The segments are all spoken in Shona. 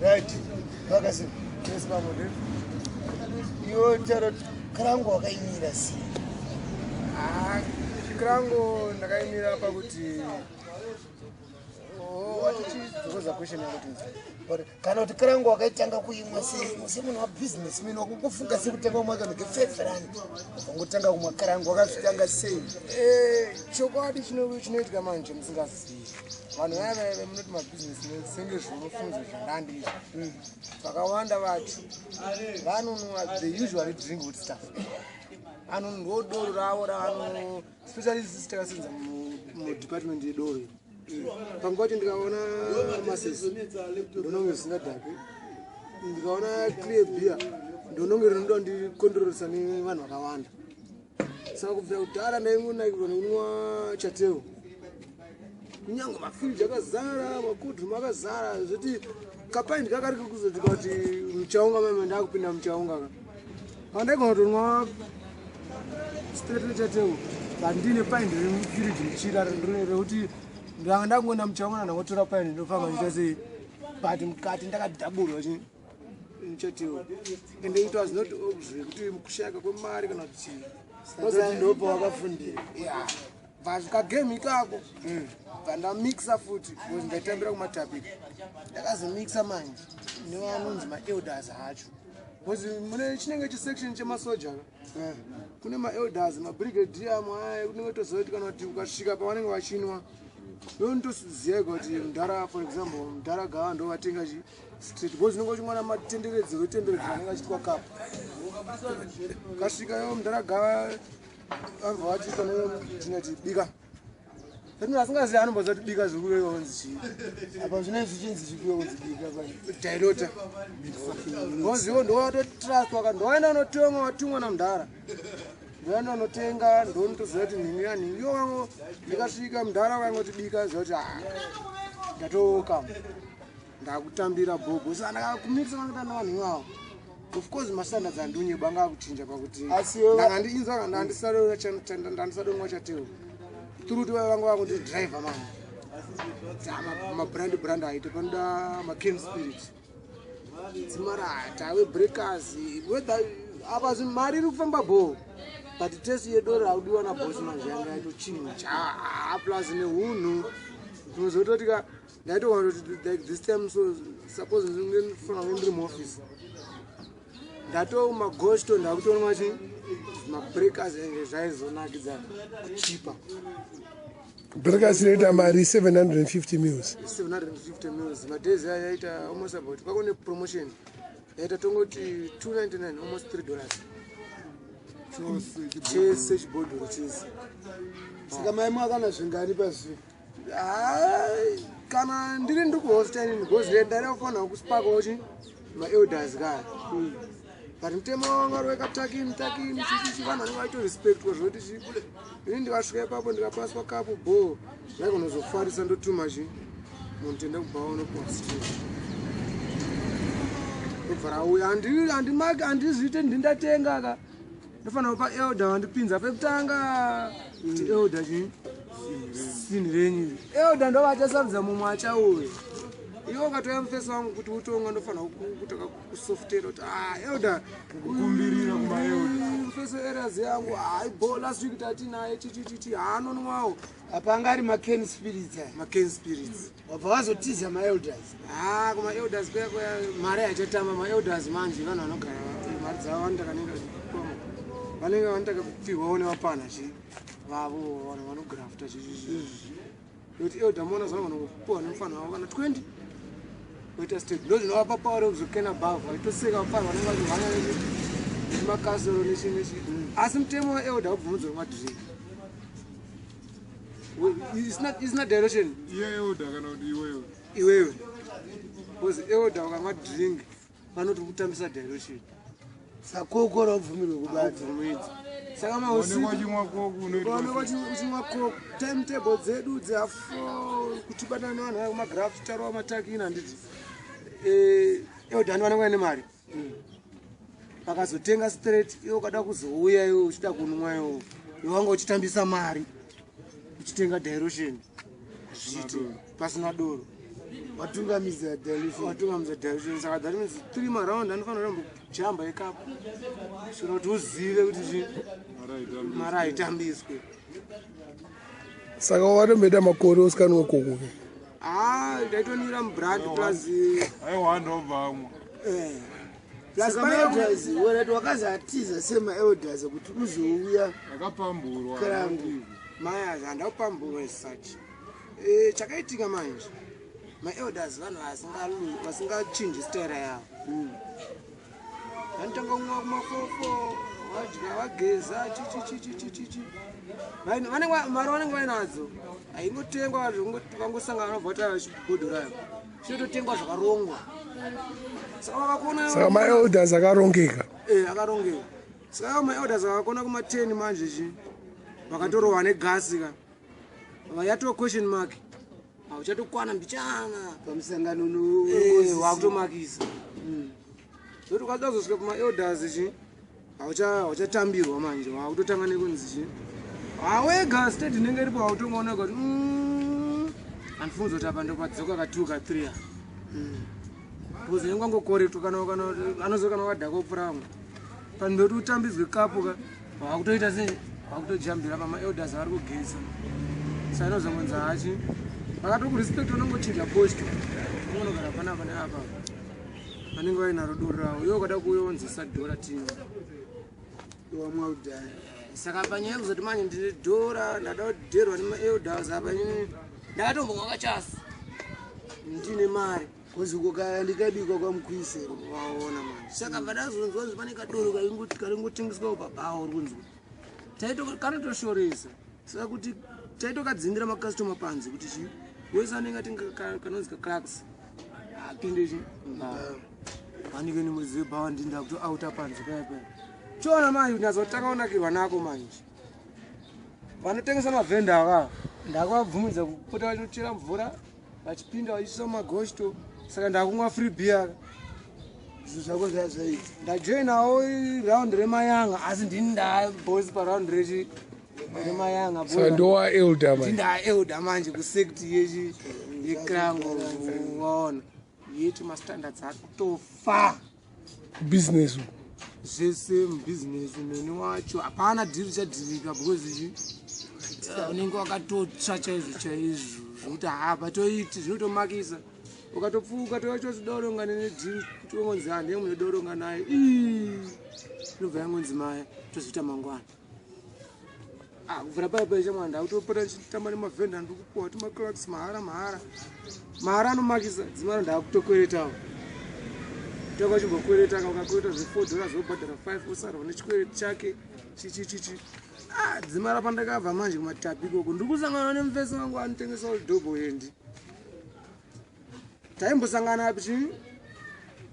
Right, vakasi iwe taro Krango wakaimira sei? Ah, Krango ndakaimira pakuti, oh, watichidzokoza question yako tinzi. But kana kuti Krango wakaitanga kuimwa sei semunhu wabusinessman, wakungofunga sekutenga umwe kanhu ke5 rand, ukangotanga kumwa Krango, wakazvitanga sei? Chokwadi chinoitika manje, musingazivi vanhu vaya vaya munoti mabusinessmen senge zvinofunza zvarandi izvi, vakawanda vacho vanonwa, they usually drink with stuff. Anonwa doro ravo ravano, especially isusu takasenza mudepartment yedoro iri. Panguva yacho ndikaona masesi ndononge zvisingadhakwi, ndikaona clear beer ndononge rinoda ndikondororesa nevanhu vakawanda. Saka kubvira kudhara ndaingonakirwa nekunwa Chateau, kunyange mafiriji akazara, macoldroom akazara, zvoti kapint kakari kekuzotika kuti muchaunga mame ndakupinda muchaunga ka pandaigona kutonwa straight neChateau, but ndine pint riri mufiriji muchira rekuti ndanga ndakungoenda muchaunga, ndangotora pint, ndofamba ndiita sei, but mukati ndakadhaburwa chi Chateau, and it was not zvekuti kushayika kwemari kana kuti chii. Ndopa wakafundira. Yeah, but kagame ikako bva ndamixa futi, because ndaitambira kumatapiko. Ndakazomixa manje nevanonzi maelders acho, because mune chinenge chisection chemasoja ka, kune maelders, mabrigadier mwaya, kunenge toziva kuti kana kuti ukasvika pavanenge vachinwa ndondoziva kuti mudhara, for example, mudhara Gava ndo vatenga chi straight, because unenge uchimwana matenderedzero tenderedzero anenge achiitwa kapu. Kasvikayo mudhara Gava abva vati pane tinoti bika. Munhu asingazivi anomboziva kuti bika zviri kureva kunzi chii. Apa zvinenge zvichinzi zvikuwe kunzi bika pai? Dilute, because iwo ndowatotrustwa ka, ndowaenda unotonga watumwa namudhara, ndoenda unotenga, ndonotoziva kuti nhingi yanhingi iwo wango. Ndikasvika mudhara wakangoti bika, ziva kuti ah, ndatoka ndakutambira bhobho. Saka ndakakumikisa vangatana vanhu ivavo. Of course mastandards andiunyeba anga akuchinja pakuti Asi iwe ndanga ndiinzwa ndandisadonwa Chateau through kuti vanga vakuti driver manje mabrand brand aite panoda macan spirit dzimarata webreakers, whether apa mari iri kufamba bho, but taste yedoro raudiwa nabhosi manje yanga yatochinja. Ah, plus neunhu tinozototi ka ndaitoona kuti like this time, so suppose ndinofanira kunge ndiri muoffice, ndato magosto ndakutonwa chi mabreakers, ende zvaizonakidza kuchipa. Breakers inoita mari 750 mils. 750 mils madays aya yaita almost about, kwakone promotion yaita tongoti 299, almost $3 chese chibhodhoro chese. Saka maimwa kana zvingani pazuva? Hai, kana ndiri kuhosta inini, because ndaida kufanira kuspakawo chi maelders kaya, but mutemo wanga uri wekatakini takini chichichi, vanhu vanenge vachitorespectwa zvoti chi ini ndikasvika ipapo ndikapaswa kapu bho, ndaikonozofarisa ndotuma chi munhu tenda kubva unopuwa straight, ndobva rauya. Handimaki, handizviite, ndindatenga ka, ndofanira kupa elder wandipinza pekutanga kuti elder chii sinhi renyu. Elder ndo vachasarudza mumwe achauya. Iwe ukatouya mufesi wangu kuti utonga, ndofanira kutaka kusoftera kuti ah, elder. Kukumbirira kumaelder. Mufesi areas yangu haibo, last week tatinaye chichichichi haanonwawo. Apa anga ari macan spirits aya? Macan spirits. Wabva wazotiza maelders? Ha, kumaelders kuya kuya mari haichatamba. Maelders manje vanhu vanogara mari dzavo vanotakanenge vanenge vanotaka kupihwawo nevapana chi vavo, vanhu vanografta chichichi, nokuti elder mona zvanogona kupiwa nemufana wavo kana 20 oita step, ndo zvinovapa power rekuzokena bhavha vaitoseka vapfana vanenge vachimhanya nechimakasoro nechi nechi. Asi mutemo waelder ubvumidzwa kumwa drink isina dilution. Iye elder kana kuti iwewe? Iwewe, because elder ukamwa drink vanoti kutambisa dilution. Sakoko raubvumirwe kubata? Abvumidzi. Saka Onekwa chimwa Coke unoitwa ukaonekwa uchimwa Coke, timetable dzedu dzehafo kutibatana nevanhu vaya kumagraft tarova matakini, handiti elder vanenge vaine mari, vakazotenga straight. Iwe ukada kuzouya iwe uchida kunwa, iwo iwe wanga uchitambisa mari uchitenga dilution, zviite pasina doro. Watungamidza dilution. Watungamidza dilution. Saka that means three maround anofanira kumbojamba ikapu kusvika kuti uzive kuti chi mari haitambiswe. Saka watomboita makore usikanwe koko ke? Ha, ndaitonwira mubrand plus. Aiwanda obva amwa. Plus Saka maelders werati wakazatiza semaelders kuti uzouya Akapamburwa. Karangu. Mayas handakupamburwa as such. Chakaitika manje, maelders vanhu vasingachinji style yavo. Vanotanga kumwa kumafofo, vadya, vageza, chichichichichichi, mari vanenge vainadzo, haingotengwa. Vangosangana vabva vataura chibhodhoro chinototengwa zvakarongwa. Saka vakakona. Saka maelders akarongeka. Akarongeka. Saka ivo maelders vakakona kuma10 manje chi vakatorohwa negasi ka, yatova question mark, hauchatokwana mbichana. Pamusangano. Wakutomakisa zoti ukada kuzosvika pamaelders chi hauchatambirwa manje, wakutotanga nekunzi chi hawega state inenge iripo, hautongooneka kuti handifunzi kuti apa ndopadzoka ka2 ka3 because inenge wangokorektwa kana anozo kana wakadhakwa kupfuura vamwe panhu pekuti utambidzwe kapu ka, wakutoita sei, wakutojambira pamaelders vari kugesa. Saka inozongonzi hachi vakatokurespect, unongochinja posto, unonogara panapa neapa, vanenge vainaro doro ravo. Iwe ukada kuuya wonzisa dhora tini. Wamwa kudhaya. Saka panyaya yekuzoti manje ndine dhora, ndada kudherwa nemaelders apa, inini ndakatombomwa kachasi ndine mari. Kuzi ndikabikwa kwamukuisero. Waona manje, saka vandazonzwa kuti pane kadoro karingotengeswa pabhawa, uri kunzwa kanotoshoresa. Saka kuti taitokadzingira makastoma panze kuti chi wese anenge atenga kanonzi kaclarks apinde chi panike nemuzive bhawa, ndinda kutoauta panze paya paya. Chiona manje kuti nyazotanga kunakirwa nako manje, vanotengesa mavhenda aka ndakavabvumidza kupota vachinochera mvura, vachipinda vachiisa mumagosto. Saka ndakumwa free beer. Zvinhu zvako zvazvaita. Ndajoinawo round remayanga, asi ndini ndabosi paround rechi remayanga. Saka ndowaelder manje. Ndaelder manje kusect yechi yekrango, waona yetu mastandards akutofa. Business uku. Zvese mubhizinesi neni wacho hapana dhiri chadhirika because chi unenge wakatotsva chaizvo chaizvo zvokuti hapatoiti, zvinotomakisa ukatopfuka toachosidoronga nedhiri, tongonzi handiye munodoronga naye. Ii, inobva yangonzi maya tozoita mangwana. Ah, kubvira paya paya chamwana ndakutopota ndichitamba nemavhenda, ndiri kupuwa tumaclarks mahara mahara mahara anomakisa dzimara. Ndakutokweretawo, toka chimbokwereta ka, ukakwereta zve4 dollars wobhadhara 5, usarwa nechikwereti chake chichichichi. Ah, dzimara pandakabva manje kumatapi ikoko, ndiri kusangana nemufesi wangu anotengesa dhobho yendi. Taimbosangana chi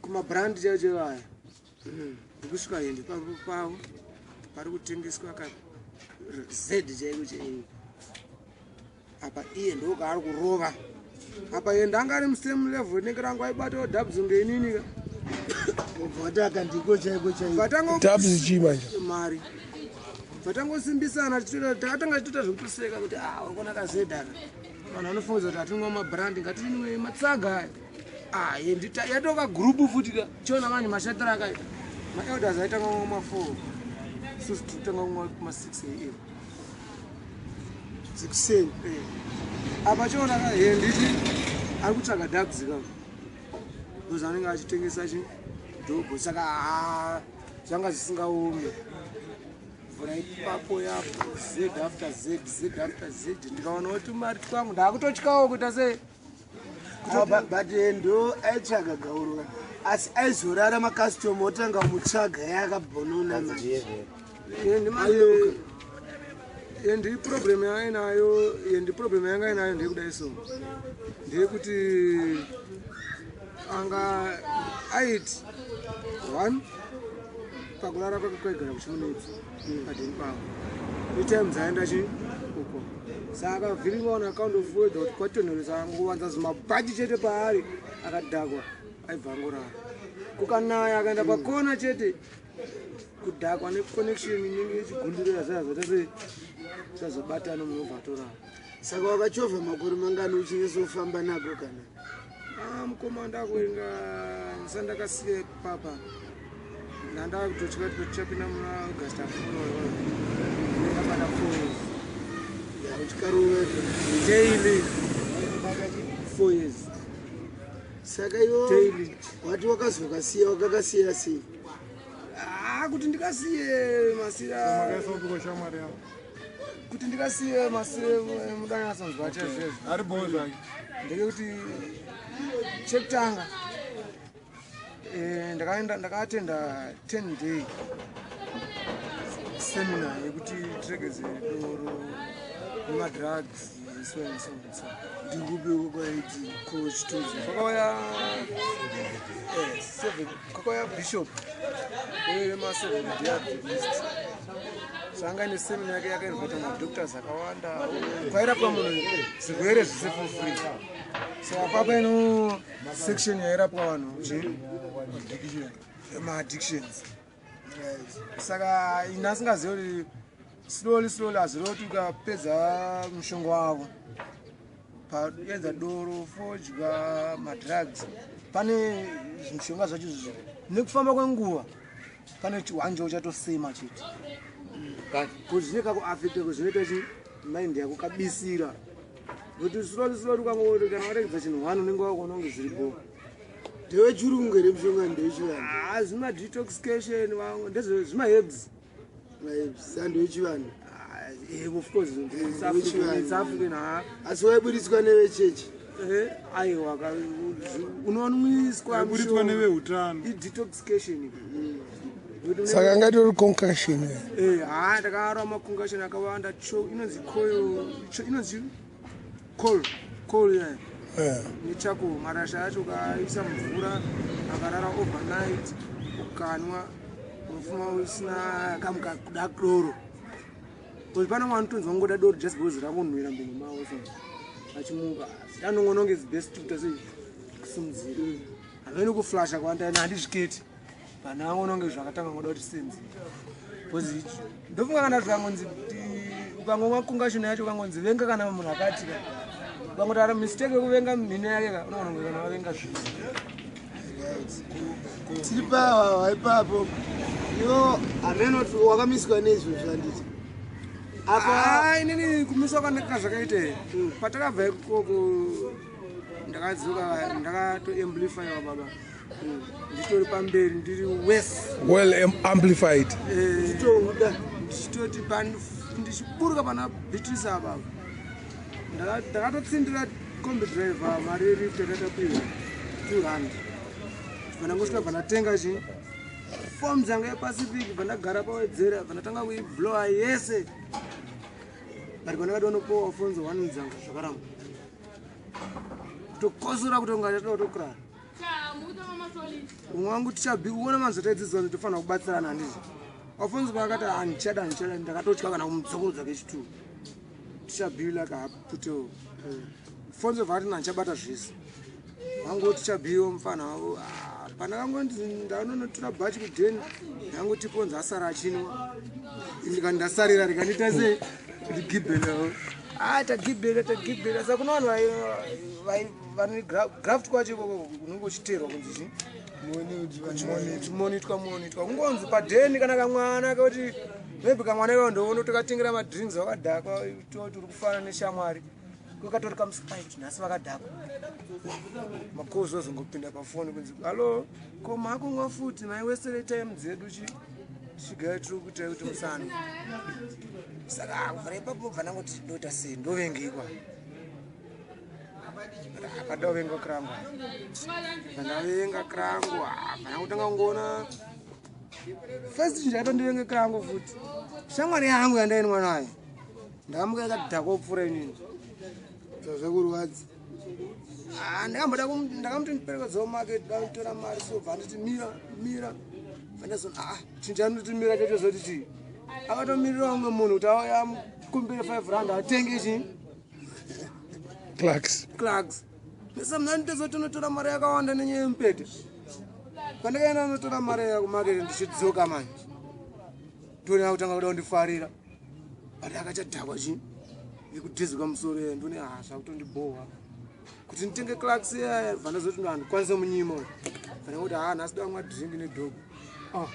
kumabrand chaicho chaiwo aya. Ndikusvika yendi pavo pari kutengeswa ka z chaiko chaiko apa, iye ndokaari kurova apa, iye ndanga ari musame level inenge rangu, aibatawo dhabs ngeinini ka. Ubva wati akandiko chaiko chaiko. Vatango Dhabs chii manje? Mari. Vatangosimbisana, takatanga tichitoita zvekutoseka kuti ah, uri kuona kazedhaka, vanhu vanofungiza kuti hatinwa mabrand, ngatinwe matsaga aya. Ah, yatoka gurupu futi ka. Chiona manje mashatiro akaita maelders, aitanga kumwa kuma4, isusu totanga kumwa kuma6 am. Dzikuseni. Apa chiona ka, he nditi ari kutsvaga dhabs ka, because anenge achitengesa chi dhobho. Saka haa, zvanga zvisingaomi mvura ipapo yapo, z after z, z after z, ndikaona kuti mari twangu ndakutotyawo kuita sei. Ah, but ndo aitsvaga gauro, asi aizorara makastoma otanga kumutsvaga yakabhonona manje. Manje yendi problem yainayo, yendi problem yanga inayo ndeyekudai so, ndeyekuti anga aiti one pakurara kwake kwaigara kuchimunetsi padheni pavo, itime dzaenda chi uko. Saka akavhiringwa on account of weather kuti kwatonhoresa, angowanza zimabhachi chete paari, akadhakwa aibva angorara. Kukanaya akaenda pakona chete, kudhakwa neconnection inenge ichigundurira zvaya zvazobatana, munobva atorara. Saka wakachovha makore mangani uchinyatso nako kana? Ah, mukoma ndakuverenga ndisandakasiya papa ndandakutotya kuti tichapinda muna August afundabata 4 years. Uchikarova? Daily, 4 years. Saka iwo Daily. Wati wakazokasiya, wakakasiya sei? Ah, kuti ndikasiye masira Makaisa upiko shamwari yavo? Kuti ndikasiye masire, mudanyatsonzwa chaizvezvo. Ari bho zvake. Ndekekuti chekutanga, ndakaenda ndakaatenda 10 day seminar yekuti tiregedze doro nemadrugs, so and so and so. Ndikupi kwaiti? Kuchituzi kwakauya kwakauya bishop wemaSeventh Day Adventist. So anga ine seminar yake, yakainvita madoctors akawanda, kwairapwa munhu zvirwere zvise for free. So apapa ino section yairapwa vanhu chi maaddictions. Saka ini asingazivi kuti slowly slowly hazvireva kuti ukapedza mushonga wavo paedza doro, fodya, madrugs, pane zvimishonga zvacho izvi nekufamba kwenguva pane chiwanje uchatosema chete, kuti zvine kakuafecta, kuzvinoita chi mind yako kabisira, kuti slowly slowly ukangoti kana waregedza chinhu one, unenge wakuona kunge zviri bo. Ndewechirungu here mushonga, ndewechivanhu? Ah, zvima-detoxication ndezvezvimaherbs. Sandewechivanhu? Of course it's African, it's African, ha. Asi waibudiswa nevechechi? Aiwa, unonwiswa. Aburitswa neveutano. Idetoxication. Saka angatori concussion? Ha, ndakarwa maconcussion akawanda. Cho inonzi coil, inonzi coal, coal yeah. Nechako marasha acho ukaisa mvura akarara overnight, ukanwa, unofuma usina kamuka kuda doro, because pane mwana unotonzwa kungoda doro just because rangonhuwira mumbo mavo. So achimuka anongononge is best kuita sei kusimudzira hamene kuflasha kwanda handizviketi vanhu vangononge zvakatanga ngoda kuti senzi, because ndofunga kana zvikangonzi ukangomwa concussion yacho, ukangonzi venga kana munhu akati ka ukangotaura mistake yekuvenga mhino yake ka, unoona kunge kana wavenga zvinhu. Tiri pawawa ipapo, iwo hameno wakamiswa neizvozvo, handiti apa? Ah, inini kumiswa kwandaka zvakaita here, patakabva ikoko ndakadzoka ndakatoamplifyiwa baba, nditori pamberi, ndiri wese. Well amplified. Titouda. Ndichitoti ndichiburuka pana Beatrice apa, ndakatotsindira kombi driver mari yelift yakatapiwa 2 rand. Bva ndangosvika, bva ndatenga chi fomu dzanga yePacific, bva ndagara pawedzera, bva ndatanga kuiblowa yese. But pandakatonopowa fonzo one dzanga zvakaramba, kutokosora, kutonga chatoda kutokurara. Umwe wangu tichabi uona manzo taidzidzwa kuti tofanira kubatsirana, handiti? Afonso paakati handichada, handichada, ndakatotya kana kumudzokorodza kechitu. Tichabhila kaputewo fonzo vhati handichabata zvese, vangu tichabhiwo mufana wavo. Ah, pandakangonzi ndanonotora bhachi kudheni, ndangoti ponzi asara achinwa, ndikati ndasarira, rikandiita sei ndigibhelewo. Ah, tagibhela, tagibhela. Saka kuna vanhu vane graft kwacho ikoko unenge uchiteerwa kunzi chii, chimonitwa monitwa, kungonzi padheni kana kamwana kekuti maybe kamwana ikawo ndoona tokatengera madrinks vakadhakwa, toti uri kufana neshamwari, kwekatori kamusipai kuti nhasi vakadhakwa, makozi ozongopinda pafoni kunzi hallo, ko makumwa futi maiwesere time dzedu chi tichigara tiri kuitai kuti musano. Saka kubvira ipapo bva ndangoti ndoita sei, ndovengekwa apada kuvenga kirangu, ndavenga kirangu. Hapana kutanga kungoona first chinhu chakaita ndivenge kirangu futi, shamwari yangu yandainwa nayo ndakamuka yakadhakwa kupfuura inini. Zvakurwadza. Ah, ndakamboda ndakamuti ndiperekedzawo market, dakutora mari, so bva nditi mira, mira, bva ah, chinhu chanoti mira chacho zoti chii, akatomirira umwe munhu kuti auya amukumbire 5 rand atenge chii. Clarks. Clarks. Samnanitezotonotora mari yakawanda nenyaya yemupete. Pandakaenda notora mari yakumaketi, ndichidzoka manje ndone akutanga kuda kundifarira, but akachadhakwa chi yekudhizika musoro. Ye ndone ha zvakutondibhohwa. Kuti nditenge Clarks iya, bva ndazoti handikwanise munyima uyu. Bva kuti ha, nhasi damwa drink nedog. Ah,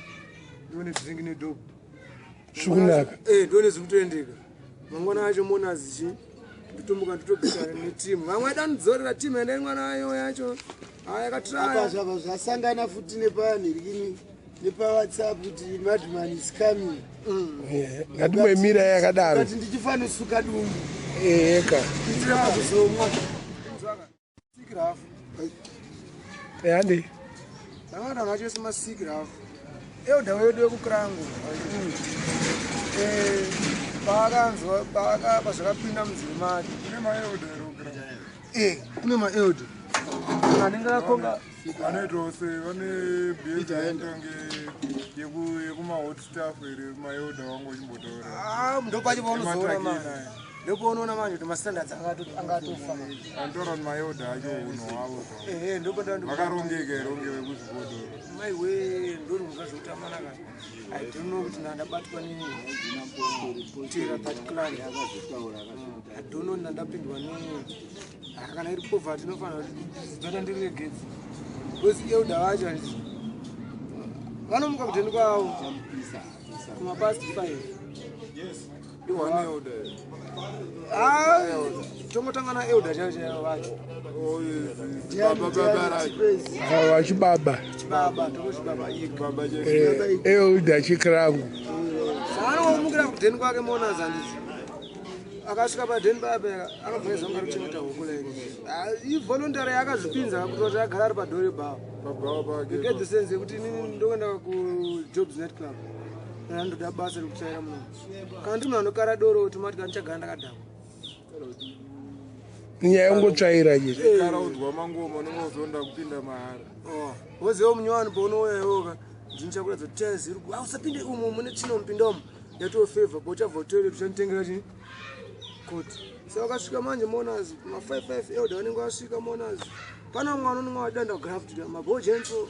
ndione drink nedog. Zvikunaka. Eh, ndione zviri kutoendeka. Mangwana acho monazi chi nditomboka nditobika netimu. Vamwe vaida timu ende mwana wayo yacho. Ah, Apa yakatraya. zvabva zvasangana futi nepanhirikini, nepaWhatsApp kuti madman is coming. Ngatimboimira yakadaro. Kati ndichifanosuka dumbu Eka. kuitira kuzomwa. Sigrafu. Hande. Ndakati vanhu vacho vese masigrafu. Elder wedu wekuKrango. Eh, paakanzwa pazvakapinda munzeve make. Kune maelder here kuKrango? Eh, kune maelder. Anenge akakonga. Vanoitawo sei? Vane behavior inenge yekumahot staff here maelder wangu uchimbotaura? Ah, ndopacho paunozoona Ematraki manje. naye. Ndopaunoona manje kuti mastandards angatofa manje. Anotaura kuti maelder acho unhu hwavo Ehe, ndopanda. vakarongeka here unge vekuzvigodoro? Maiwe, ndorunga zvekutamana ka. I don't know kuti ndandabatwa nini. Tera that clan. I don't know ndandapindwa nini. Ah, kana iri poverty inofanira kuti dzota ndiregedze. Because elder vacho handiti vanomuka kudheni kwavo kumapast 5. One elder here? Ah, tongotanga naelder chaivo chaivo vacho. Oh, yes. Baba, baba racho. Ava chibaba. Chibaba, tokochibaba ika. Baba chedu. Elder chikrangu. Saanongomukira kudheni kwake monazi, handiti akasvika padheni paya anobvaiza kunga kuchengeta huku like ivoluntary yakazvipinza kuti kuti agara ari padhori bhawa. Pabhawa pake. You get the sense yekuti inini ndokuenda kuJobs Night Club kana ndoda basa rekutsvaira muno, kana ndiri munhu anokara doro, automatic andichagara ndakadhakwa. Nyaya yongotsvaira chete. Karaudzwa mangoma unenge uzonda kupinda mahara. Oh, woziva munyowani paunouya iwoka, ndinichakuratidza kuti taziri usapinde umo mune tsvina, mupinda umu yatofevha. Pauchabva kutoilet uchanditengera chii koti. Saka ukasvika manje monazi ma55 elder vanenge vasvika monazi, pana mwana unenge wadanda graft mabhojenso.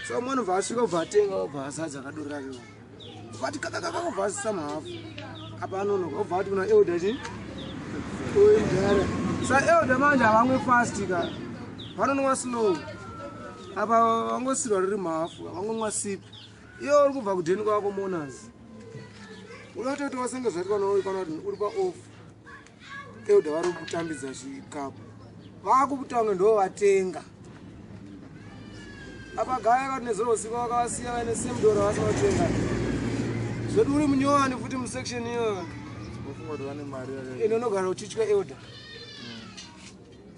Saka mwana ubva asvika, ubva atenga, ubva azadza akadoro rake, ubva ati kakakaka, ubva asisa mahafu. Apa anonoka, ubva ati kuna elder chii? Uyu mudhara. Sa elder manje havamwe fast ka, vanonwa slow. Apa vangosirwa riri mahafu, havangomwa sipi. Iwe uri kubva kudheni kwako monazi, unatoti wasenge zvaitwa kana kuti uri paoff, elder vari kutambidza chikapu, vakutange ndo vatenga. Apa gaya kati nezuro usiku vakavasiya vaine same doro vasina kutenga. Zvoti uri munyowani futi musection iyoyo. Unofunga kuti vane mari yakaita. Ende unogara uchitya elder,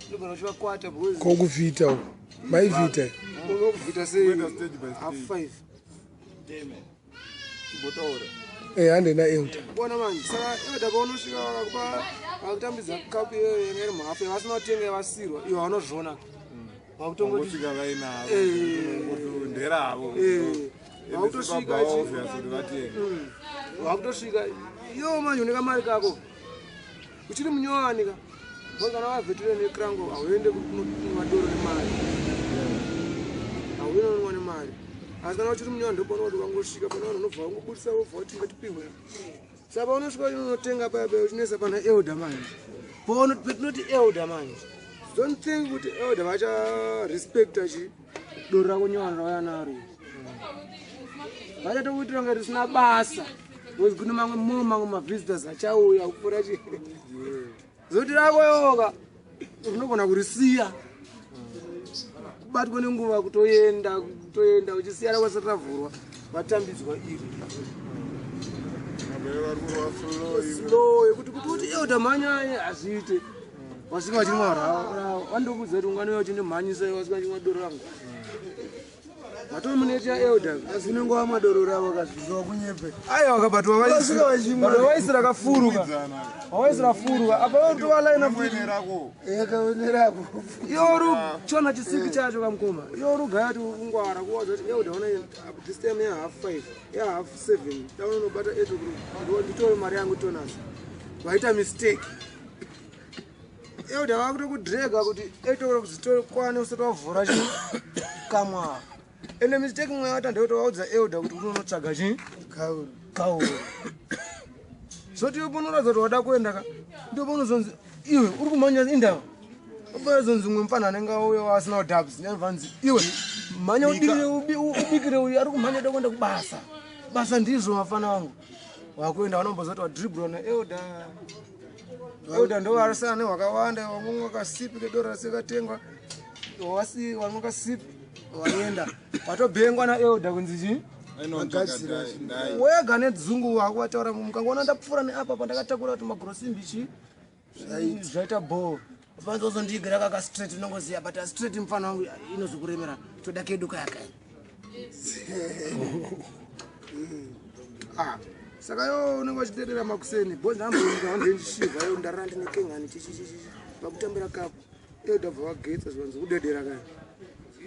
unogara uchivakwata because Kokuvhita uko maivhita. Unokuvhita sei? Kuenda stage by Half stage. 5. Chimbotaura. Hande naelder. Kuona manje, saka elder paunosvika vakakupa, vakutambidza kapu iyoyo yanga iri muhafu yavasina kutenga, yavasirwa iwo, vanozviona vakutongoti Vangosvika vainavo. Eh. Nderavo. Eh, vakutosvika Obvious kuti vatenga. Vakutosvika iwo manje une kamari kako uchiri munyowani ka. Because kana wavhetere nekrango hauende kunwa doro nemari, hauende kunwa nemari. Asi kana uchiri munyowani ndopaona kuti ukangosvika pane vanhu unobva wangobudisa, wobva wati ngatipihwe. Saka paunosvika unotenga paya paya uchinoisa pana elder manje, petinoti elder manje, don't think kuti elder vacharespecta chi doro rako nyowani rauya naro, vachatokuitira kunge risina basa because kune mamwe mo mamwe mavisitors achauya kupfuura chi zoti rako yoka unogona kurisiya kubatwa nenguva kutoenda kutoenda uchisiya rako risati ravhurwa, vatambidzwa iri. Apa vari kurova slow. Slow yekuti kuti uti elder mhanyanye hazviite. Wasvika vachimwa ravo, vandokudza kuti unganouya uchindimhanyisa, wasvika vachimwa doro rangu, matomuneti yaelder. Asi unenge wamwa doro ravo kazviziva kunyepe. Aiwa, kabatwa. Vasvika vachimwa. Vaisira kafuruka. Kuidzana. Wawaisira furuka apa utovalaina futi. Mwene rako. Yakaonerako. Iwe uri chiona chisiki chacho kamukoma, iwe uri ugaya kuti ungwara kuwadza kuti elder ona this time ya5:30, ya7:30 dauna unobata 8 o'clock, nditore mari yangu tonasi. Waita mistake, elder vakutokudrega kuti 8 o'clock zitokwane usati wavhura chi kamwa. Ende mistake imwe yaita ndeyekuti waudza elder kuti uri unotsvaga chi Kauro. Kauro. Zoti iwe paunoratidza kuti wada kuenda ka, ndo paunozonzi iwe uri kumhanya indava. Obazonzi umwe mufana anenge auya asina kudhabs nevanzi iwe mhanya ubikire uyu ari kumhanya da kuenda kubasa. Basa ndizvo mafana wangu. Wakuenda vanombozoti wadribhura naelder. Elder ndo arasana nehwakawanda, vamwe vakasipi kedoro rasekatengwa. Wasi vamwe vakasipi waenda. Watobhengwa naelder kunzi chii? Wega nedzungu wako wataura mukangoona ndapfuura neapa pandakatakura kuti magrosimbi chii? Zvaita bho. Panzi wazondiigira kaka straight unongoziva but straight mufana wangu inozokuremera toda kedu kaka. Ah, saka yo unenge uchidedera makuseni bho ndambomuka handendishivha yo ndarara ndine kengani chichichichi pakutambira kapu iyo ndabva wagetsa zvivanzi kudedera kaya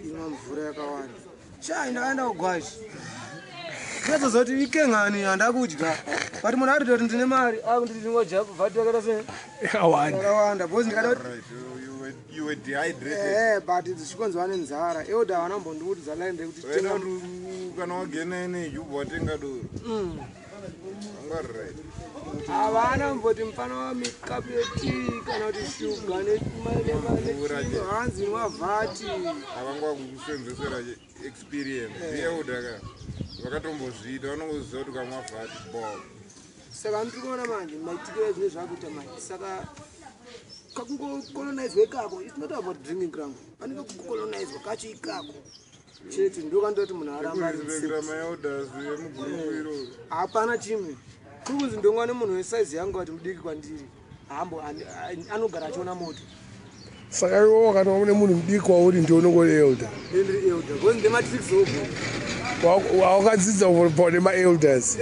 imwa mvura yakawanda chai ndakaenda kugwashi ndozozoti ikengani handakudya but munhu ari toti ndine mari akunditi ndingodya vhati yakaita sei yakawanda because ndikada Right, you were dehydrated. But zvichikonzwa nenzara elder havana kumbondiudza line rekuti Waida tenga kuti kana wagena energy ubva watenga doro. Anga right. Havana kumboti mufana wamikapu yetii kana kuti shuga Mvura je. hanzi nwavhati. Havanga vakukusenzesera experience. Elder ka vakatombozviita vanongoziva kuti ukamwa vhati bo. Saka ndiri kuona manje maitikiro ezvinhu zvakuita manje saka kakungocolonizwa ikako. It's not about drinking rangu, panenge kucolonizwa kacho ikako chete ndokandoti munhu aramba ari Kurespecta safe. maelders emugurupu iroro. Hapana chimwe kuri kunzi ndongwa nemunhu wesaizi yangu ati mudiki kwandiri hambo anogara achiona moto. Saka iwe wakanwa nemunhu mudiki wauri ndiwe unongori elder? Ndendiri elder because ndematricks ogo. Wakadzidza kubva nemaelders,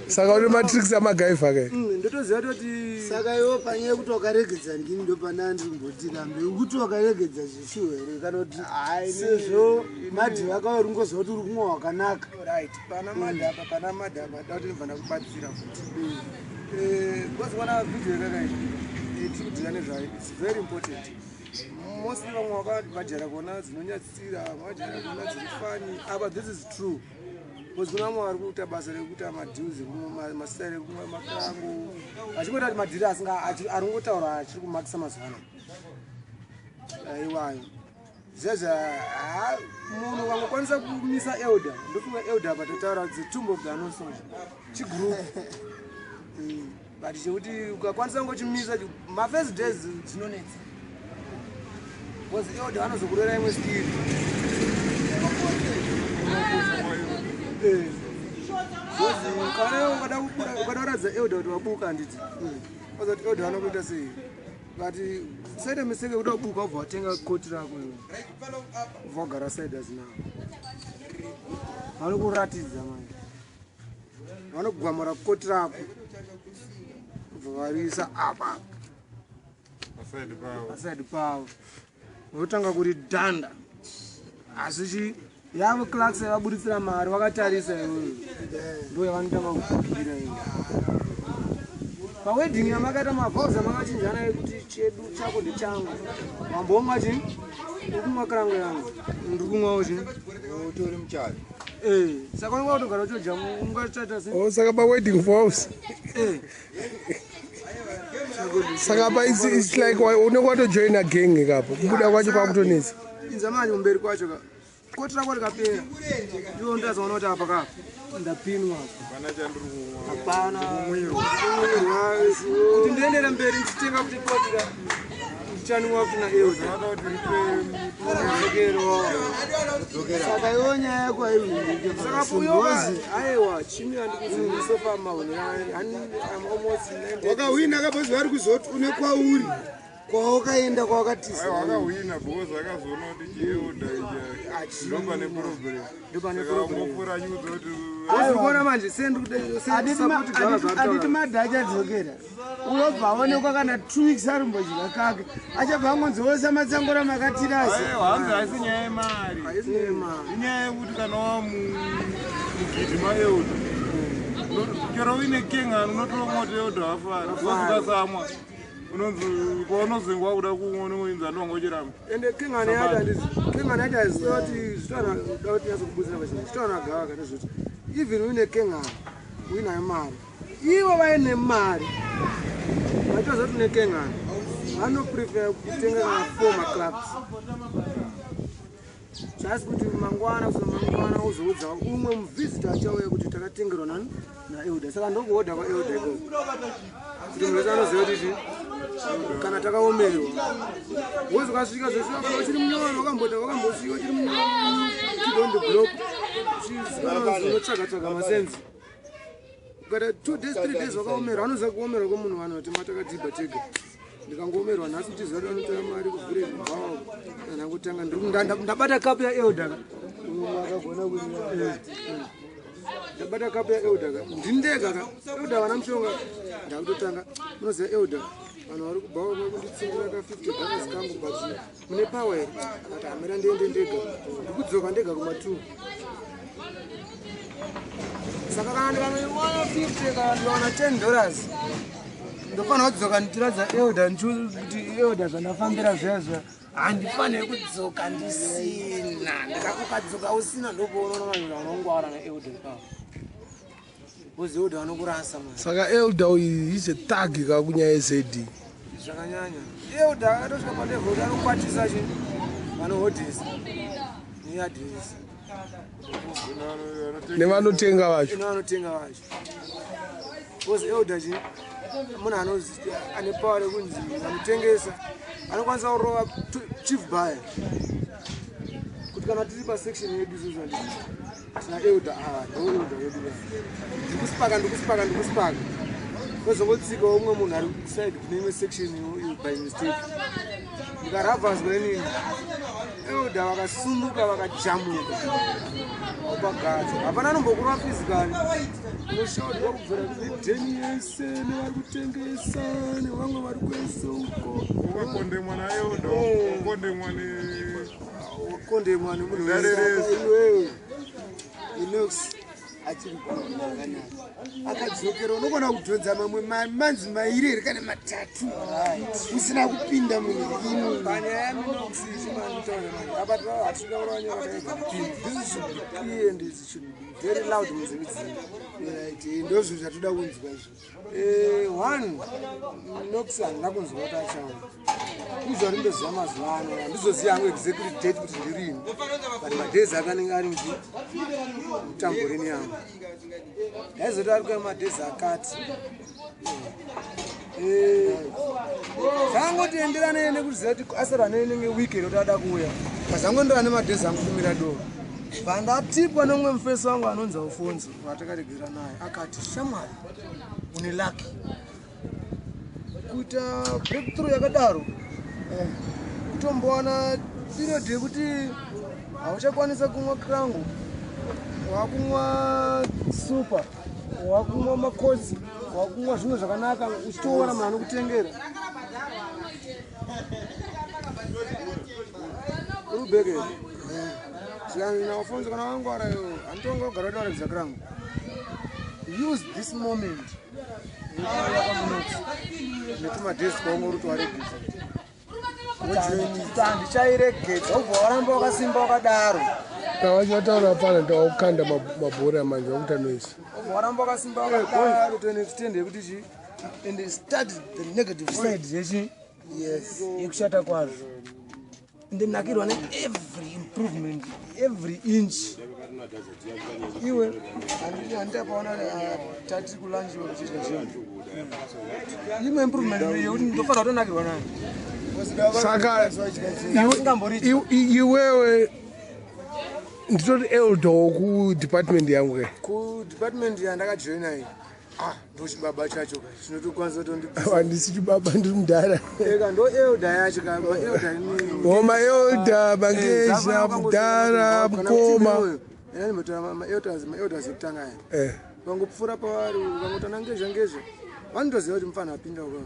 saka une matricks amagaifa ke. Ndotoziva toti Saka iwo panyaya yekuti wakaregedza ndini ndopana ndirimboti rambe kuti wakaregedza zvishuwo here kana kuti sezvo madhi vakauya uri ngoziva kuti uri kumwa wakanaka? Right, pana madhapa, pana madhapa da kuti ndibva ndakubatsira futi because wana vhidhiyo yakakaita tiri kudhila nezvayo. It's very important. Mostly vamwe vajara kuona dzinonyatsira, vajara kuona dziri funny apa. This is true because kuna vamwe vari kuita basa rekuita madeals, masitayiri ekumwa makango vachingoita kuti madhiri asinga ari kungotaura achiri kumakisa mazuva ano aiwayo zvezva ha munhu ukangokwanisa kumisa elder ndofunga elder apa totaura the tomb of the unknown soldier chigroup. But chekuti ukakwanisa kungochimisa mafirst days dzinonetsa because elder vanozokurera imwe skill. Because kana ukada ukada kuratidza elder kuti wabuka handiti ozati elder vanokuita sei but usaite mistake yekuda kubuka ubva watenga koti rako iwe ubva wagara siders nawo vanokuratidza manje vanogwamura koti rako ubva variisa apa. Paside pavo. Paside pavo votanga kuri dhanda asi chi yavo clarks yavaburitsira mari vakatarisa iwewe ndo yavanotanga kubhukira iwe pawedding yamakaita mavows amakachinjana ekuti chedu chako ndechangu wambomwa chi urikumwa karango yangu ndiri kumwawo chi. Utori muchato. Saka unenge watogara uchodya ungachaita se Oh, saka pawedding vows saka pa it's like unenge watojoina gang kapo kubuda kwacho kwakutonetsa. Inza manje kumberi kwacho ka koti rako rikapera ndiwo ndazoona kuti apa ka ndapinwa. Hapana chandiri kumwa. Hapana kuti ndiendere mberi ndichitenga kuti koti ka ndichanwa kuti naelder. Vanoda kuti ripe. Saka iwo nyaya yako haiwinike. Saka uyoka aiwa chimi handikuzivi sofa mahonera I'm almost 90. Wakahwina kabhozi vari kuzoti une kwauri kwawakaenda kwawakatiza. Aiwa akahwina because akazoona kuti chielder ichi ndopane problem. Ndopane Saka problem. wangopfuura achiudza kuti Uri kuona manje Aditi madha achadzokera unobva aonekwa kana 2 weeks arimbodya kake achabva angonzi wose matsangora makatirasi. Aiwa hanzi haisi nyaya yemari. Inyaya yekuti kana wamugidhi maelder chero uine kengani unotoona kuti elder wafara because ukasamwa unonzi kwaunozengwa kuda kumwa unongoinzi andongochiramba. Ende kengani yacho handizi kengani yacho haisiwa kuti zvitoana da kuti nyatsokubudzira pachina zvitoana gava kana zvoti even uine kengani uinayo mari ivo vaine mari vachitoziva kuti une kengani. Vanoprefer kutenga kana four maclubs, just kuti mangwana, kuzo mangwana uzoudza umwe muvhizita achauya kuti takatengerwa nani, naelder. Saka ndokuhodha kwaelder ikoko, kuti munhu wese anoziva kuti chi kana takaomerwa wozi ukasvika zveshuwa, kana uchiri munyowani, wakambota, wakambosvika uchiri munyowani on the block, unotsvaga tsvaga masenzi, ukata 2 days, 3 days wakaomerwa, anoziva kuomerwa kwemunhu. Vanhu vatema takadhibha tega. Ndikangoomerwa nhasi, uchiziva kuti vanotora mari kuvhurei kubvawo, ndangotanga ndabata kapu yaelder ka. Akagona kurira. Ndabata kapu yaelder ka, ndindega ka, elder vana mushonga. Ndakutotanga, munoziva elder, vanhu vari kubvawo vakunditsindira ka 50 dollars kangu, but mune power here? Akati, "Hamira ndiende ndega." Ndikudzoka ndega kuma2. Saka kana ndikanoiwana 50, kana ndikawana $10, ndofanira kudzoka ndichiratidza elder kuti elder, zvandafambira zviya zviya, handifaniri kudzoka ndisina. Ukadzoka usina, ndokuonaona vanhu vanongwara naelder ipapo, because elder vanokurasa man. Saka elder uyu is a thug ka kunyaya yeZD? Zvakanyanya. Elder akatosvika palevel kuti anokwatisa chi vanohodhesa neadhiresi. Nevanotenga vacho. Nevanotenga vacho, because elder chi munhu anozi ane power rekunzi vanotengesa anokwanisa kurova chief buyer, kuti kana tiri pasection yedu isusu, handiti tina elder ava, ndo elder wedu va, ndikuspaka, ndikuspaka, ndikuspaka, kwezongotsikawo umwe munhu ari kuside kune imwe section iyo by mistake, ndikaravhazwa inini, elder vakasumuka, vakajamuka pagadza. Hapana anombokurwa physically, unoshaudwa kubvira nedheni yese, nevari kutengesa, nevamwe vari kwese uko. Wakakondemwa naelder, wakondemwa ne Wakondemwa nemunhu Dare wese. rese. Iwewe, Inox achiri kuakanaka, akadzokera, unogona kudhonza mamwe manzi mairi here kana matatu usina kupinda munhu ino. Panyaya yaMinox, chimanditaura manje apa, hatinoda kurova nyaya takaita. This should be clear and it should be very loud munzeve dzenyu. Right, ndozvo zvatoda kunzwa izvo. One, Nox handina kunzwa kuti achauya. Izvo rindoziva mazuva ano, handizoziva hangu exactly date kuti ndirini, but madays ake anenge ari muchi mutamborini yangu, ndaizoti ari kuya madays akati. Zvangoti enderane nekuziva kuti asara nenenge weekend kuti ada kuuya, pazangoenderana nemadays angu kumira doro. Bvandatipwa nomumwe mufesi wangu anonzi Alfonso, watakaregera naye, akati, "Shamwari, une lucky kuita breakthrough yakadaro, kutombowana period yekuti hauchakwanisa kumwa krangu, wakumwa super, wakumwa makosi, wakumwa zvimwe zvakanaka, uchitoona munhu anokutengera urubheke." Zvikanzi, "Kana wangwara iwo, handitonga kugara wadaratidza krangu. Use this moment netumadhesi kwaunge uri kuti waregedza." Handichairegedza, ubva waramba wakasimba wakadaro. Tavachataura pana, ndawakukanda mabhora manje, wakuita noise. Ubva waramba wakasimba wakadaro to an extent yekuti chi and start the negative side yechi yekushata kwazvo. Ndinakirwa neevery improvement, every inch. Iwe, handitapaona tati kulanchiwa kuchiita chinhu, imwe improvement yekuti ndofanira kutonakirwa nayo. Saka Usingamborichi. iwewe nditori elder wokudepartment yangu ke? Kudepartment yandakajoina iyi, ah, ndochibaba chacho ka chinotokwanisa kutondibvisa. Handisi chibaba, ndiri mudhara. Eka, ndo elder yacho ka, elder. Oma elder, mangesha, mudhara, mukoma. Ndimbotora maelders ekutanga aya. Ukangopfuura pavari, ukangotana ngezha ngezha, vanotoziva kuti mufana apinda uko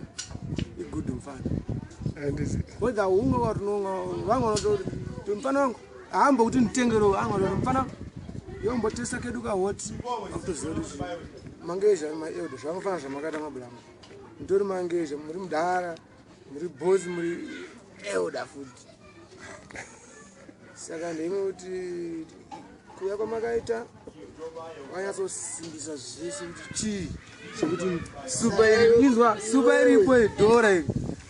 igood mufana. Handisi. Whether umwe watinonga, vamwe vanototi mufana wangu haambokuti nditengero, anga kuti mufana yombotesa kedu kahoti, vakutoziva kuti mangezha maelders zvangofana zvamakaita mabulama. Mutori mangezha, muri mudhara, muri bosi, muri elder futi. Saka ndeimwe kuti kuuya kwamakaita wanyatsosimbisa zvese kuti chii chekuti supa iri, inzwa, supa iripo, idhora iri.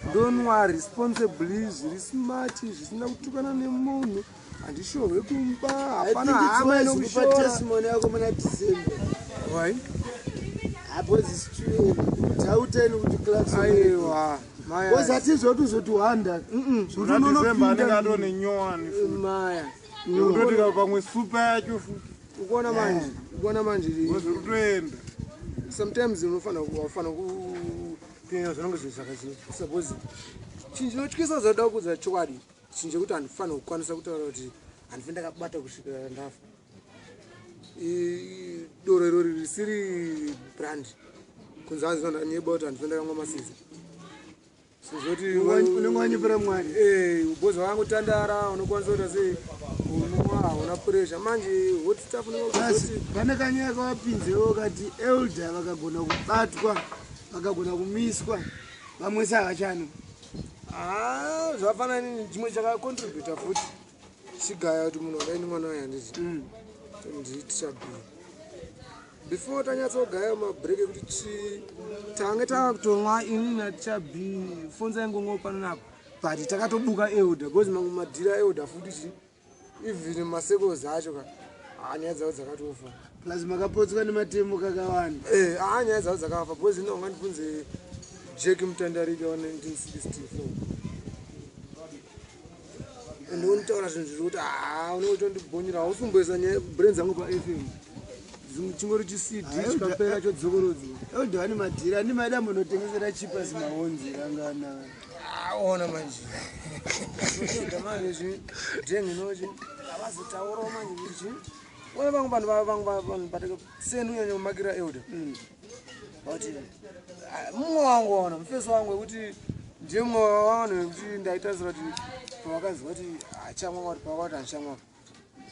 Ndonwa responsibly, zviri smart, zvisina kutukana nemunhu. Handishohwe kumba, hapana hama inokupa inokushora. Testimony yako muna December. Why? Apo zisitauteni kuti Clarkson Aiwa, maya. Because hatizoti uzoti wanda Muna December anenge atone nyowani futi. Maya. Yekutoti pamwe supa yacho futi. Ukuona manje. Wezvekutoenda. Sometimes unofana wafana kupenya zvinonge zvinhu zvakazii. Suppose chinhu chinotyisa zvoda kuudza chokwadi, chinhu chekuti handifanira kukwanisa kutaura kuti handifi ndakabata kusvikira ndafa. Doro irori risiri brand, kunze hanzi ndanyeba kuti handifi ndakamwa masiza, sezvoti Unenge wanyepera Mwari. Ubhozi wakangotandara, unokwanisa kuita sei, unwa, hauna pressure. Manje hot stuff unenge Asi kuti pane kanyaya kawapinzewo kati elder vakagona kubatwa, vakagona kumiswa, vamwe savachano. Ah, zvafanana nini, chimwe chakacontributa futi chigaya kuti munhu wakaini mwana waye handiti nditicha B. Before tanyatsogaya mabreak ekuti chi tange takutomwa ini naticha B, fonza ingongo pano napo, but takatobuka elder because mamwe madhira elder futi chi even masekos acho ka, haa, nyaya dzavo dzakatofa. Plus makapotswa nematemo kakawanda. Haa, nyaya dzavo dzakafa because ino ungandibvunze Jack Mutandarika wa1964 and unitaura zvinhu zviri kuti haa, unenge uchitondibhonyera, hausumboisa nyaya brain dzangu paFM, chingori chiCD chikapera chodzokorodzwa. Elder vane madhira, andi maida munotengesera chipas maonzi rangana. Aona manje, manje denginochi havazotaurawo manje kuti chi ona vamwe vanhu vamwe vanhu but seni unyanya kumakira elder but mumwe wangu, ona mufesi wangu wekuti ndiye mumwe wavanhu wekuti ndaitarisira kuti pavakaziva kuti hachamwa kuti pavakati handichamwa,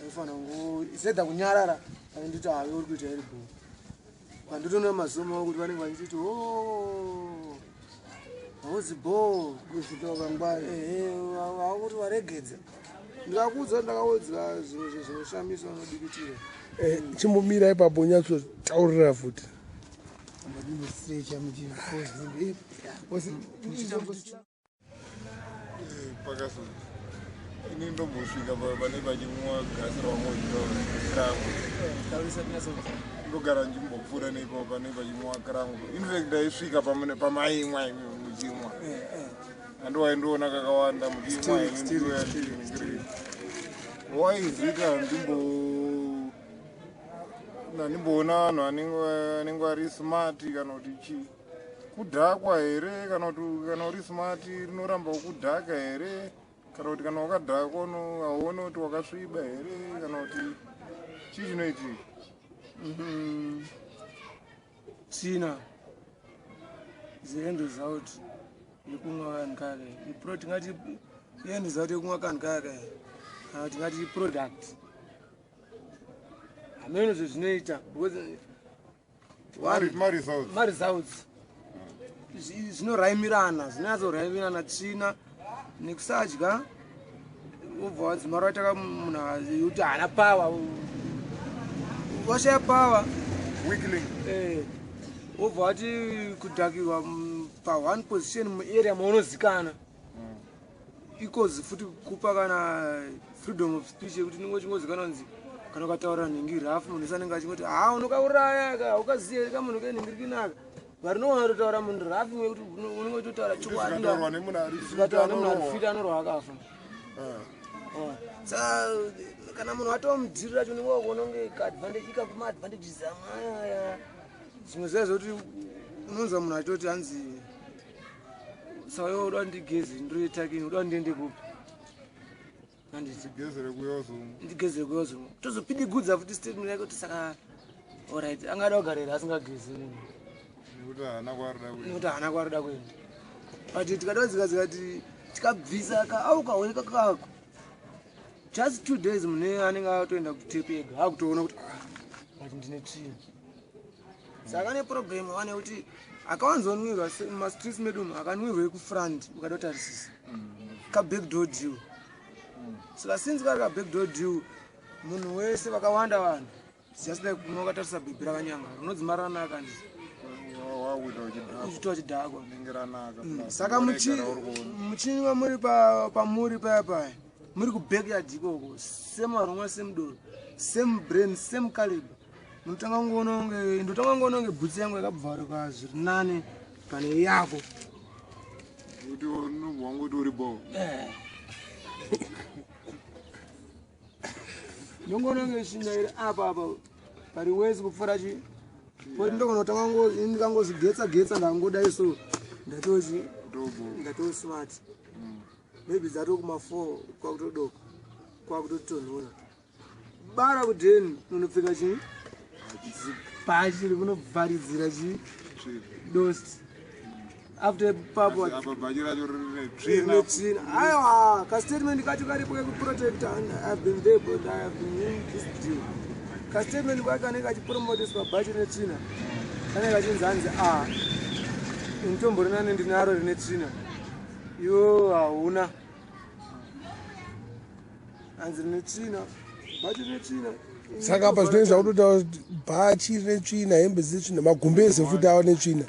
aifanira kungo isedha kunyarara, anditi hayo uri kuita iri bho pandotoona mazuva mavo kuti vanenge vachiti o hauzi bho. Kusvika wakangwara. Ehe, vakuti waregedza, ndikakuudza, ndakaudzwa zvimwe zvinoshamisa, unodikitira. Chimbomira ipapo, unyatsotaurira futi. Madimostrecha muchifozi. Pakaso ini ndombosvika pane pachimwa gasi rawangoirangu, ndogara ndichimbopfuura neipapo pane pachimwa karangu. Infact ndaisvika pamaimwa imi muchimwa, handiwaindiona kakawanda muchimwa. Waizita ndimboona vanhu vanenge vari smart kana kuti chii, kudhakwa here, kana kuti kana uri smart rinoramba kudhaka here, kana kuti kana wakadhakwa hauoni kuti wakasviba here, kana kuti chii chinoitika? Tsvina, the end result yekumwa kanhu kaka tingati end result yekumwa kanhu kaka, kana tingati product hameno zvezvinoita because Maresults. Maresults zvinoraimirana, zvinonyatsoraimirana, tsvina nekusadya, wobva wadzimara waitaka munhu yekuti haana power, washaya power. Weakling. Wobva wati kudhakirwa pa one position muarea maunozikana ikozi futi kupa kana freedom of speech yekuti ninge uchingozikana kunzi kana ukataura nhingi rafu, munhu wese anenge achingoti ha, unokauraya ka, ukaziya kamunhu kenhingi rikinaka, varinoona kutotaura munhu rafu yekuti unenge uchitotaura chokwadi. Zvikataurwa nemunhu ari fit, Zvikataura nemunhu ari anorohwa. fit, anorwa akafa. Saka kana munhu atomudhiri racho, unenge wakuona kunge kaadvantage ikakuma advantages amwe aya, zvimwe zviya zvekuti unonzwa munhu achitoti hanzi saka iwe uda ndigeze, ndiroitakini, uda ndiende kupi, handiti? Ndigezere kuyozomwa. Ndigezere kuyozomwa, tozopidigudza futi statement yake kuti saka alright, angada kugara here asingagezi munhu? Nekuti haana kwaarida kuenda. Nekuti haana kwaarida kuenda, but tikada dzikati tikabvisa kaaukaoneka kako just 2 days, munhu anenge atoenda kutepu ega, akutoona kuti ah, but ndine tsvina. Saka ane problem wane kuti akawanzonwirwa mumastreets medu umu, akanwirwe kufront, ukada kutarisisa kabackdoor deal. Saka since kari kabackdoor deal, munhu wese, vakawanda vanhu, just like kumwe wakatarisa bhebhi rakanyanga rinodzima ranaka, ndii. wakuita uchidhakwa. Uchitwa chidhakwa. Rinenge ranaka. Plus Saka unogara uri kuona. Muchinwa muri pamuri paya paya muri kubackyard ikoko, same varomwa, same doro, same brain, same caliber. Munotanga kungoona kunge, ndotanga kungoona kunge bhutsi yangu yakabvaruka zviri nane pane yako. Kuti unobva wangoti uri bo. Ndongoona kunge shinda iri apa apa pari wesi kupfuura chi poti. Ndogona kutanga ndikangozvigetsa getsa, ndangodai so, ndatochi Ndobo. Ndatoo smart. Maybe dzato kuma 4 kwakutodoka, kwakutotonhora bara kudheni, unopfeka chii, bhachi rikunovharidzira chii, Tsvina. Dust after papo. Apa bhachi racho rine tsvina. Rine tsvina. Aiwa, kastatement kacho karipo kekuprotecta. I've been there, but I have been in this deal. Kastatement kacho kanenge kachipromoteswa, bhachi rine tsvina, kanenge kachinzi hanzi a initombo rinane ndinaro rine tsvina, iwo hauna. Hanzi rine tsvina, bhachi rine tsvina. Saka apa zvinenge zvakutoita kuti bhachi rine tsvina, hembe dzine tsvina, magumbeze futi ava netsvina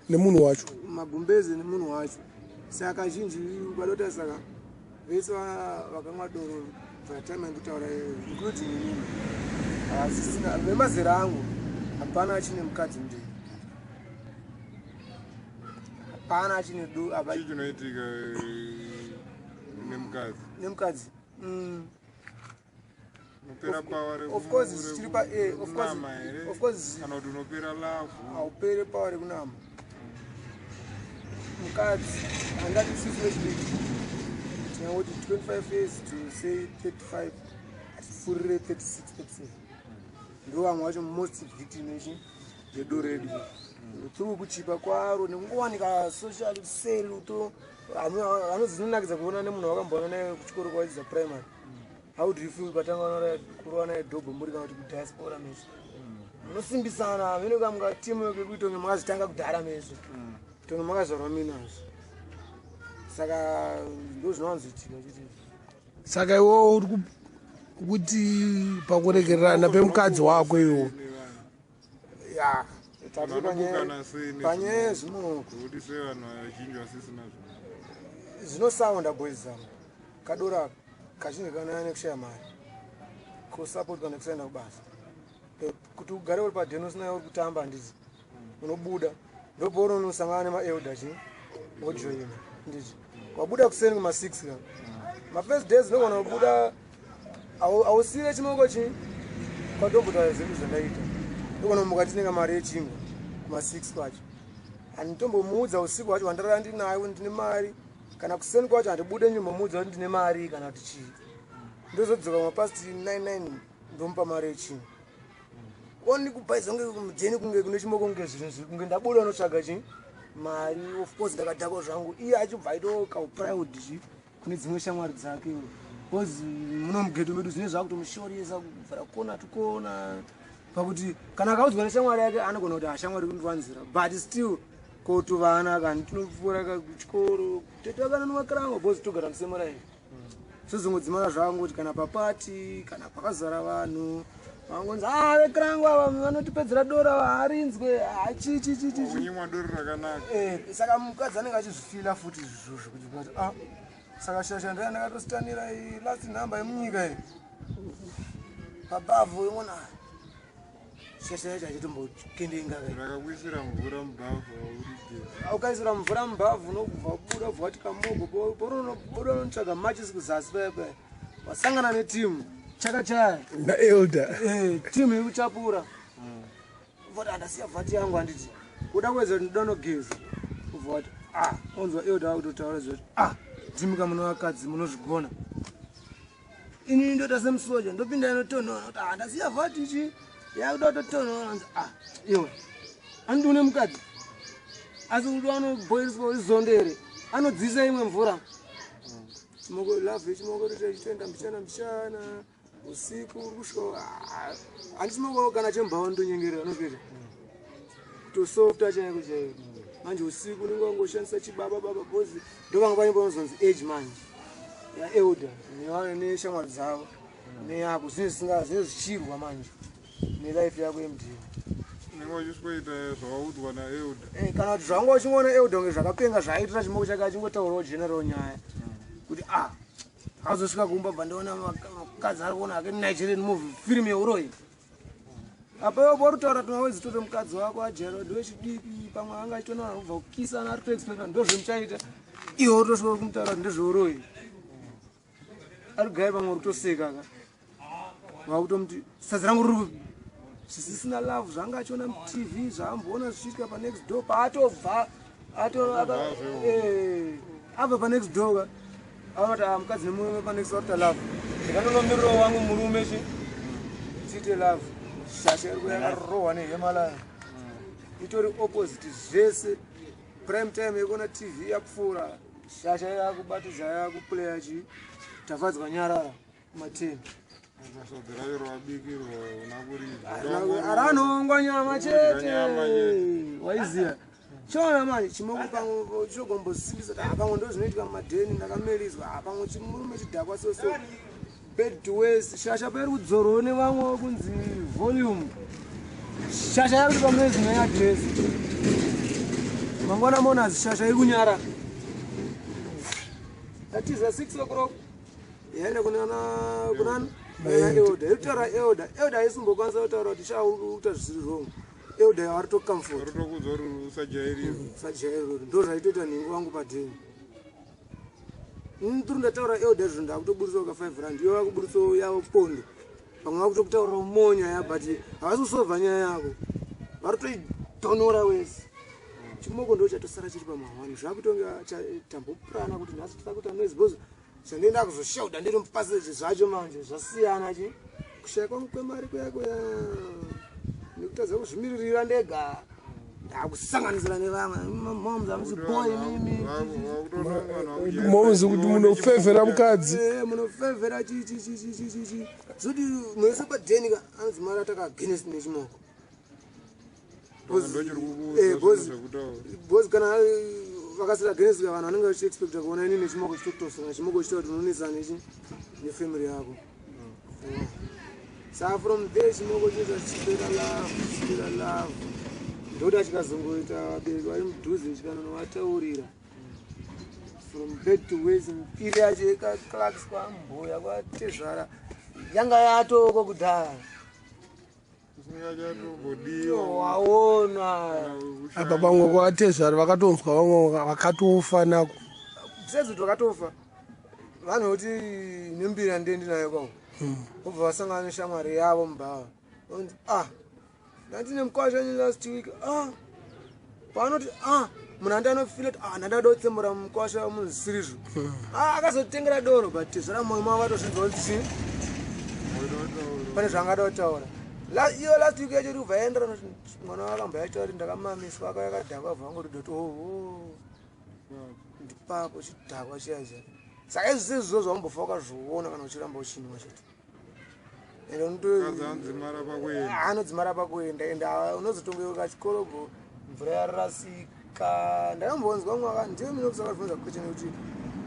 nemunhu wacho. Magumbeze nemunhu wacho. Saka kazhinji ukadota, saka vese vakamwa doro vatime andikutaura, including inini, hasisina vemazera angu, hapana achine mukadzi mudini, hapana achine do apa. Chii chinoitika nemukadzi? Nemukadzi. Unopera power Of course zvichiri of course. rekunama here? Of course. Kana kuti unopera love? Haupere power rekunama mukadzi. Handati isusu vechidiki tinangoti 25 years to say 35, hatifurire 36, 37, ndo vamwe vacho most victim yechi yedoro redu through kuchipa kwaro nekungowanika social sel to vanonzi zinonakidza kuona nemunhu wakamboona naye kuchikoro kwaidzidza primary. How do you feel ukatanga kurova naye dhobho muri kana kuti kudiaspora mese munosimbisana mene kamuka timu yekuti tonge makazvitanga kudhara mese, tonge makazvarwa minazvo? Saka ndo zvinowanzoitika chiti. Saka iwewo uri kuti pakuregererana pemukadzi wako iwo? Ya. Vanobukana sei? Panyaya yezvimoko. Kuti sei vanhu vazhinji vasisina zvinhu? Zvinosaunda, boys zangu. Kadora kazhinji kanouya nekushaya mari, kusapotwa nekusaenda kubasa. Kuti ugare uri padheni usina uri kutamba, handiti unobuda, ndopauri unosangana nemaelder chi wojoina, nditi wabuda kuseni kuma-6 ka mafirst days, unogona kubuda hausire chimoko chi kwatombotaura zvedu zvandaita. Ndogona kumuka tinenge mari yechingwa kuma-6 kwacho, handitombomuudza usiku hwacho hwandarara ndinayo, ndine mari, kana kuseni kwacho handibude nyimbomuudza kuti ndine mari kana kuti chii. Ndozodzoka mapast 99, ndomupa mari yechingwa, oni kubhaisa kunge mujeni, kunge kune chimoko, kunge zvinhu zviri kunge ndabuda unotsvaga chi mari. Of course ndakadhakwa zvangu, iye achibva aito kauproud chi kune dzimwe shamwari dzake, because muno mughetto medu zvine zvakutomushoresa kubvira kona to kona, pakuti kana akaudzwa neshamwari yake anogona kuti hashamwari kundiwanzira, but still kotovana kani tinopfuura kuchikoro tetakananwa karangwa, because togara musemuraini. Sozongodzimara zvangu kuti kana papati kana pakazara vanhu vangonzi a vekirangu ava vanotipedzera doro ava, harinzwe hachichichichichi. Kunyimwa doro rakanaka. Saka mukadzi anenge achizvifila futi izvozvo kuti a saka shasha ndaya ndakatositanira iyi last number yemunyika iyi pabhavhu imona shasha yacho achitombokendenga kai. Rakakuisira mvura mubhavhu aurige. Ukaisira mvura mubhavhu unobva buda, ubva wati kamogo pounobuda unotsvaga machisi kuzasi paya paya, wasangana netimu chakachaya. Naelder. Timu iri kuchapura voti handasiya vhati yangu, handiti kuda kuedza kuti ndoda nogeza, ubva wati a onzwa elder akutotaura zvoti a ndimika muno vakadzi munozvigona, inini ndoita semusoja, ndopinda inotonhora kuti handasiya vhati chi yakuda kutotonhora. Anzi a iwe anditi une mukadzi, asi kuti anobhoiriswa izonde here, anodzisa imwe mvura. Chimoko love yechimoko toita ichitoenda mbichana mbichana, usiku uri kusvika handi chimoko kana chembao ndonyengerera unozvita kutosofta chaiko chaiko. Manje usiku unenge wangoshandisa chibaba baba bozi, ndovanga pane panozonzi age manje yaelder neshamwari dzavo neyako, zvinenge zvichirwa manje nelife yako yemudhini. Unenge uchisweta zvawaudzwa naelder. Kana kuti zvanga uchingoona elder kunge zvakapenga zvaaitira chimoko chake, achingotaurawo general nyaya kuti a azosvika kumba, bva ndaona mukadzi ari kuona ake Nigerian movie, film yeuroyi. Apa iwe bori kutaura tumawedzi toto, mukadzi wako ajaira ndewechidiki, pamwe anga achitoona vanhu kubva kukisana, ari kutoexpecta ndozvemuchaita, iwe utosvika kumutaura kuti ndezveuroyi. Ari gaya, pamwe uri kutoseka ka, wakutomuti sadza rangu riri kupi, zvisisina love. Zvanga achiona muTV, zvaamboona zvichiitika panext door, paatobva abva panext door ka, aona kuti, "Ah, mukadzi nemurume panext door love, ndikanonomirirawo wangu murume chi tiite love." Shasha iri yakarohwa nehemalaya, itori opposite zvese. Prime time yekuona TV yapfuura, shasha yakubatidza, yakuplaya chi Tafadzwa Nyarara kuma10. Sadza racho rawabikirwa una kuridya. Aranhongwa nyama chete. Nyama chete. Waiziya chiona manje chimoko, pamwe chinogombosimbisa kuti, "Ah, pamwe ndo zvinoitika mumadheni, ndakameriswa. Ah, pamwe chimurume chidhakwa." So bad to worse, shasha pairi kudzorwawo nevamwe kunzi volume, shasha yakuti pamwezi neadresi, mangwana monazi shasha iri kunyara, tatiza 6 o'clock, yaenda kunana kunana elder, irikutaura elder. Elder haisimbokwanisa kutaura kuti sha uri kuita zvisiri wrong. Elder yavari tocomfort. Rotokudza kuti usajairirwa. Sajairiro ndo zvaitoita nhingo wangu padheni. Tiri ndataura elder izvo, ndakutoburitsawo ka 5 rand, ivo vakuburitsawo yavo pondo, pamwe vakutokutaurira monyaya, but havasi kusolva nyaya yako, vari kutoidhonora wese. Chimoko ndo chatosara chiri pamahwani, zvakutonge tambopurana kuti nhasi tisa kuita noise, because zvandoenda kuzoshauda ndiri mupaseji zvacho manje zvasiyana. Chi kushaya kwangu kwemari kuya kuya nekutadza kuzvimiririra ndega, ndakusanganisira nevamwe moms, amusi boy mimi. Moms kuti munofevhera mukadzi. Munofevhera chi chi chi chi chi chi chi, zoti mwese padheni ka anzi mari ataka against nechimoko. Ndochiri. Because kana vakasira against, vanhu vanenge vachiexpecta kuona ini nechimoko chitotosana, chimoko chita kuti unonetsana nechi nefamily yako. Saka from there chimoko chinoita chichipera love, chichipera love, ndoda chikazongoita vabereki vari mudhuze, chikanonovataurira. From bad to worse, mpiri yacho yekaclarks kwamboya kwatezvara yanga yatoko kudhara. Usingachatombodiwa. Waona. Apa pamwe kwatezvara vakatonzwa, vamwe vakatofa nako. Besides kuti vakatofa, vanhu vekuti nembiri yandiende nayo kwangu, vobva vasangana neshamwari yavo mubhawa, onzi, "Ah, ndandine mukwasha last week." Ah, paanoti ah, munhu andi anofila kuti ah, ndandada kutsemura mukwasha munhu zisirizvo. Ah, akazotengera doro, but tezvara mwoyo mavo vatozvinzwa kuti chii, pane zvaangada kutaura. Iyo last week yacho iri kubva yaenderana kuti mwana wakamba yaitaura kuti ndakamamiswa, akauya akadhakwa, abva angoti doti oho, ndipapo chidhakwa chiya chiya. Saka izvi sezvo zvaumbofa wakazviona kana uchiramba uchinwa chete. Ende Kazanzimara pakuenda. Anodzimara pakuenda, ende unozotongoyeuka chikorobho mvura yarasika. Ndakambonzwa mwe ndiyo minokusakabvunza question kuti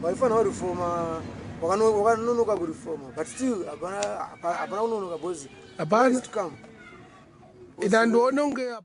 waifanira kurifoma, wakanonoka kurifoma, but still hapana, hapana kunonoka because Hapana. to come. Ina ndione kunge